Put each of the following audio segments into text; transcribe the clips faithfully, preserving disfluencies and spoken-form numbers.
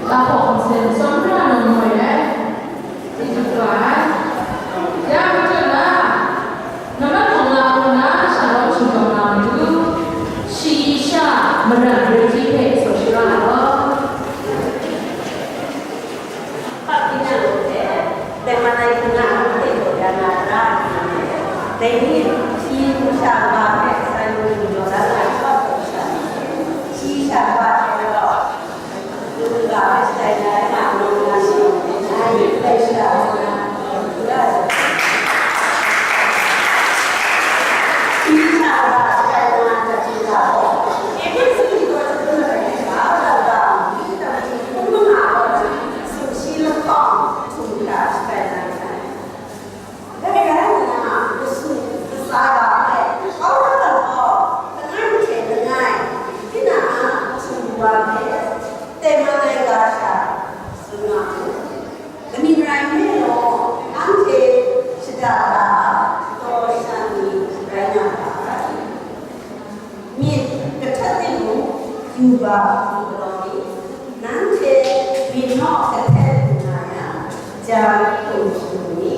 Lahkawng hpang sen tsawmra nang moi ai, di dup ga ai. Ya majaw na, nambat mawng la kaw na shalawm shingkawm na matu, shayi sha maran rengji hpe tsaw shara ai law. Dai rai nna, kasu kasa ga ai kau ra gaw, langai hte langai, tinang a hkum wa hpe tengman ai ga sha tsun nga mu. Kaning rai nme law, anhte shada da ai daw sha ni rai nga ga ai. Myit kahtet timung, yu ga hpung galaw ni, nanhte myit naw kahtet lu na yang, ja hpung shagu ni,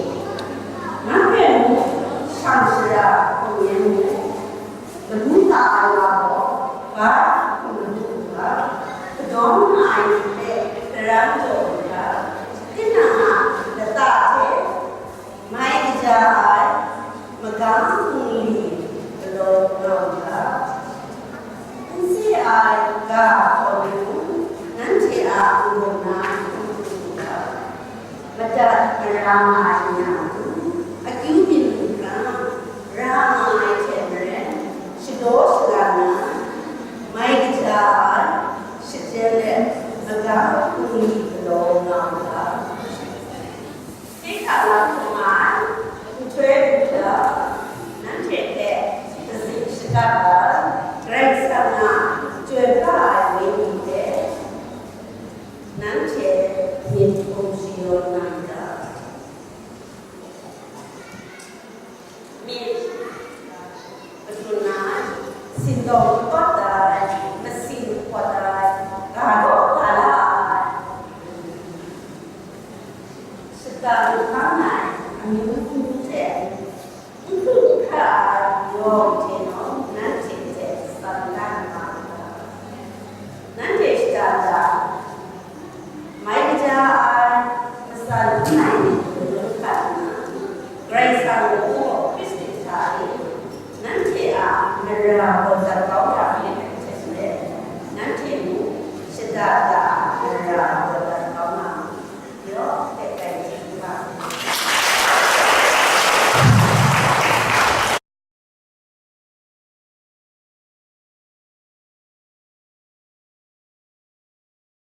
nang hpe mung shang shara hpung yan ni, lamu ta ai wa gaw, ga hpung lamu u ga, kadawn nga ai ni hpe tarang jaw u ga, tinang a lata hte, mai kaja ai, maga hpung li galaw nga u ga, n se ai ga hkaw ni mung, nanhte a n-gun na hpung hpung u ga, madat mara nga ai ni a matu, akyu byin hkra, ra nga ai hte maren, shadaw shala na, mai kaja ai, shachyen let, maga hpung li galaw nga u ga. Tinang a hkum ai, nhtoi hkra, nanhte hpe katsin shakap ai, Karai Kasang a chyoi pra ai wenyi hte, nanhte myit hpung shayawn na n ga? Myit, Kadun ai, sindawng kapawt ai, masin kapawt ai, ga gaw ga la ai, shata mahkang ai, amyu myu hte, n hkru n hkra ai yawng hte nawng nanhte hte tsan dan nga u ga, nanhte shada da, mai kaja ai, matsan n ai ni hte hkat nna, Karai Kasang a Hkristu hta e, nanhte a mara gaw dat kau ya mi ai hte maren, nanhte mung shada da ai mara gaw dat